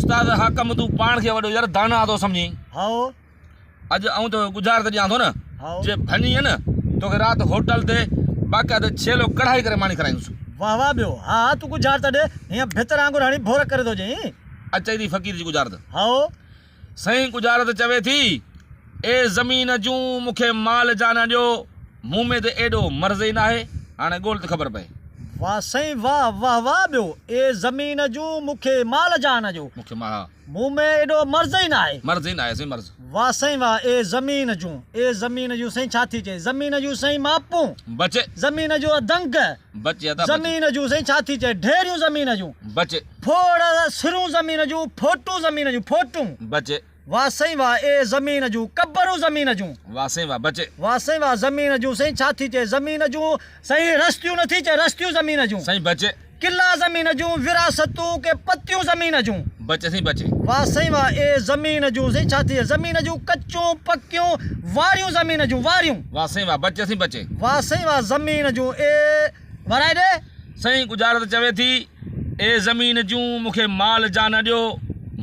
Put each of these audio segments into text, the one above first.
استاد حاڪم تون پاڻ کي وڏو يار داناء ٿو سمجهين. هائو. اڄ آئون توکي ڳجهارت ڏيان ٿو نه. هائو. جي ڀڃين نه توکي رات هوٽل تي باقاعده ڇيلو ڪڙهائي ڪري ماني کارائيندس. واه واه ٻيو. ها ها تون ڳجهارت ڏي. هينئن ڀتر آنگر هڻي ڀور ڪري ٿو ڏئين. اچئي ٿي فقير جي ڳجهارت. هائو. سائين ڳجهارت چوي ٿي، اي زمين جون مون کي مال جان ڏيو، مون ۾ ته ايڏو مرض ئي ناهي، هاڻي ڳول ته خبر پئي. واه سائين واه واه واه ٻيو، اي زمين جون مون کي مال جان ڏيو. مون کي ها. مون ۾ ايڏو مرض ئي ناهي. مرض ئي ناهي سائين مرض. واه سائين واه اي زمين جون اي زمين جون سائين ڇا ٿي چئي زمين جون سائين ماپون. بچي. زمين جو دنگ. بچي ادا بچي. زمين جون سائين ڇا ٿي چئي ڍيريون زمين جون. بچي. ڦوڙ سرون زمين جون ڦوٽون زمين جون ڦوٽون. بچي. واه سائين واه اي زمين جون قبرون زمين جون. واه سائين واه بچي. واه سائين واه زمين جون سائين ڇا ٿي چئي زمين جون سائين رستيون نه ٿي چئي رستيون زمين جون. سائين بچي. قلعا زمين جون وراثتون ڪي پتيون زمين جون. بچي سائين بچي. واه سائين واه اي زمين جون سائين ڇا ٿي چئي زمين جون ڪچون پڪيون واريون زمين جون واريون. واه سائين واه بچي سائين بچي. واه سائين واه زمين جون اي ورائي ڏي. سائين ڳجهارت چوي ٿي، اي زمين جون مون کي مال جان ڏيو،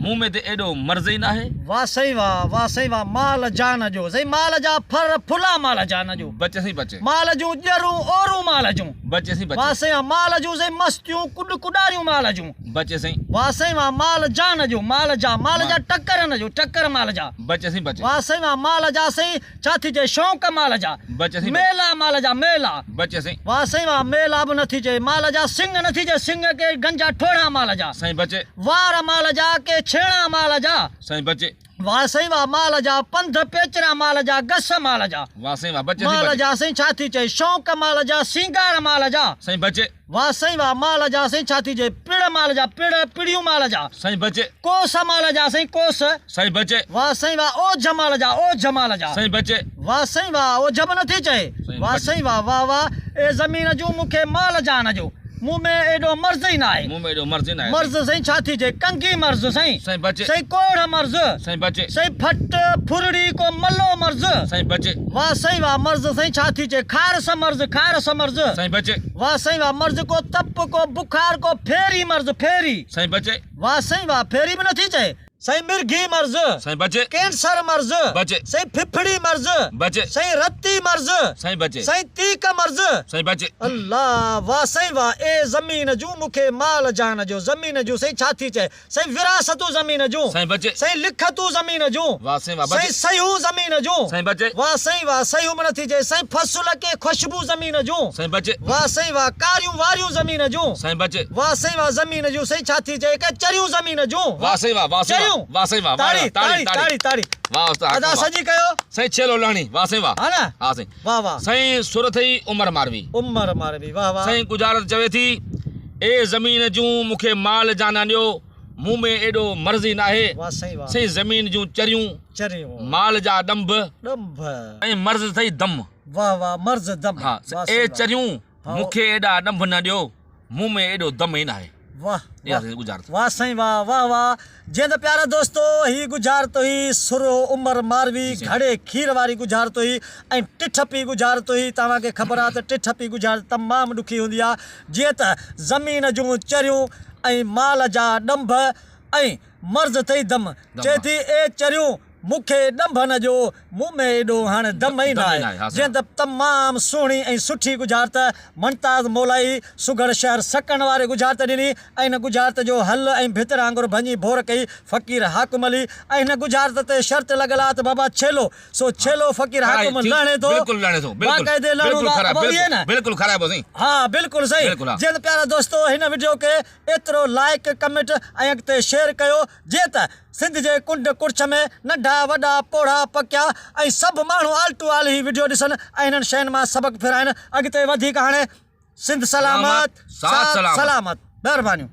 مون ۾ ته ايڏو مرض ئي ناهي. واه سائين واه، واه سائين واه، مال جان ڏيو. سائين مال جا ڦر ڦلا مال جان ڏيو. بچي سائين بچي. مال جون ڄرون اورون مال جون. بچي سائين بچي. واه سائين واه، مال جون سائين مستيون ڪڏ ڪڏاريون مال جون. بچي سائين. واه سائين واه، مال جان ڏيو، مال جا، مال جا ٽڪر نه ڏيو، ٽڪر مال جا. بچي سائين بچي. واه سائين واه، مال جا سائين ڇا ٿي چئي شونق مال جا. بچي سائين بچي. ميلا مال جا ميلا. بچي سائين. واه سائين واه ميلا به نٿي چئي مال جا سڱ نٿي چئي سڱ ڪي گنجا ٺوڙها مال جا. سائين بچي. وار مال جا ڪي ڇيڻا مال جا. سائين بچي. واه سائين واه مال جا پنڌ پيچرا مال جا گس مال جا. واه سائين واه بچي سائين مال بچي. جا سائين ڇا ٿي چئي شونق مال جا سينگار مال جا. سائين بچي. واه سائين واه مال جا سائين ڇا ٿي چئي پڙ مال جا پڙ پڙيون مال جا. سائين بچي. ڪوس مال جا سائين ڪوس. سائين بچي. واه سائين واه اوجھ مال جا اوجھ مال جا. سائين بچي. واه سائين واه اوجھ به نٿي چئي. واه سائين واه واه واه اي زمين جون مون کي مال جان جو مون ۾ ايڏو مرض ئي ناهي. مون ۾ ايڏو مرض ئي ناهي. مرض سائين ڇا ٿي چئي ڪنگي مرض سائين. سائين بچي. سائين ڪوڙھ مرض. سائين بچي. سائين ڦٽ ڦرڙي ڪو ملو مرض. سائين بچي. واه سائين واه مرض سائين ڇا ٿي چئي کارس مرض کارس مرض. سائين بچي. واه سائين واه مرض ڪو تپ ڪو بخار ڪو ڦيري مرض ڦيري. سائين بچي. واه سائين واه ڦيري به نٿي چئي. سائين مرگهي مرض. سائين بچي. ڪينسر مرض. بچي. سائين ڦڦڙي مرض. بچي. سائين رتي مرض. سائين بچي. سائين تيڪ مرض. سائين بچي. الله واه سائين واه اي زمين جون مون کي مال جان جو زمين جون سائين ڇا ٿي چئي سائين وراثتون زمين جون. سائين بچي. سائين لکتون زمين جون. واه سائين واه بچي. سائين صحيحون زمين جون. سائين بچي. واه سائين واه صحيحون به نٿي چئي سائين فصل ڪي خوشبو زمين جون. سائين بچي. واه سائين واه ڪاريون واريون زمين جون. سائين بچي. واه سائين واه زمين جون سائين ڇا ٿي چئي ڪي چريون زمين جون. واه سائين واه واه سائين واه واه سائين واه تاڙي تاڙي تاڙي تاڙي واه استاد ادا سڄي ڪيو. سائين ڇيلو لهڻي واه سائين واه ها نه ها سائين واه واه سائين سر اٿئي عمر ماروي عمر ماروي واه واه سائين ڳجهارت چوي ٿي اي زمين جون مون کي مال جانان ڏيو مون ۾ ايڏو مرض ئي ناهي واه سائين واه سائين زمين جون چريون چريون مال جا ڏنڀ ڏنڀ ۽ مرض اٿئي دم واه واه مرض دم ها اي چريون مون کي ايڏا ڏنڀ نه ڏيو، مون ۾ ايڏو دم ئي ناهي. واه اها سائين ڳجهارت. واه سائين واه واه واه جيئن ته پيارا دوستو هي ڳجهارت هئي سرهو عمر ماروي گهڙي کير واري ڳجهارت هئي ۽ ٽٺ پي ڳجهارت هئي توهان کي خبر آهي ته ٽٺ پي ڳجهارت تمام ڏکي هوندي آهي جيئن ته زمين جون چريون ۽ مال جا ڏنڀ ۽ مرض اٿئي دم چئي ٿي اي چريون مون کي ڏنڀ نه ڏيو، مون ۾ ايڏو هاڻ دم ئي نه آهي. جيئن ته تمام سهڻي ۽ سٺي ڳجهارت ممتاز مولائي سگهڙ شهر سڪڻ واري ڳجهارت ڏني ۽ ان ڳجهارت جو حل ۽ ڀتر آنگر ڀڃي ڀور ڪئي فقير حاڪم علي ۽ هن ڳجهارت تي شرط لڳل آ ته بابا ڇيلو سو ڇيلو فقير حاڪم لهڻي ٿو باقاعدي لهڻو ٿا بابا اهي نه ها بلڪل صحيح جيئن ته پيارا دوستو هن وڊيو کي ايترو لائيڪ ڪمينٽ ۽ اڳتي شيئر ڪيو جيئن ته سنڌ جي ڪنڊ ڪڙڇ ۾ ننڍا وڏا پوڙها پڪيا ۽ سڀ ماڻهو آل ٽو آل هي وڊيو ڏسن ۽ هنن شين مان سبق ڦرائن اڳتي وڌيڪ هاڻي سنڌ سلامت ساٿ سلامت مهربانيون.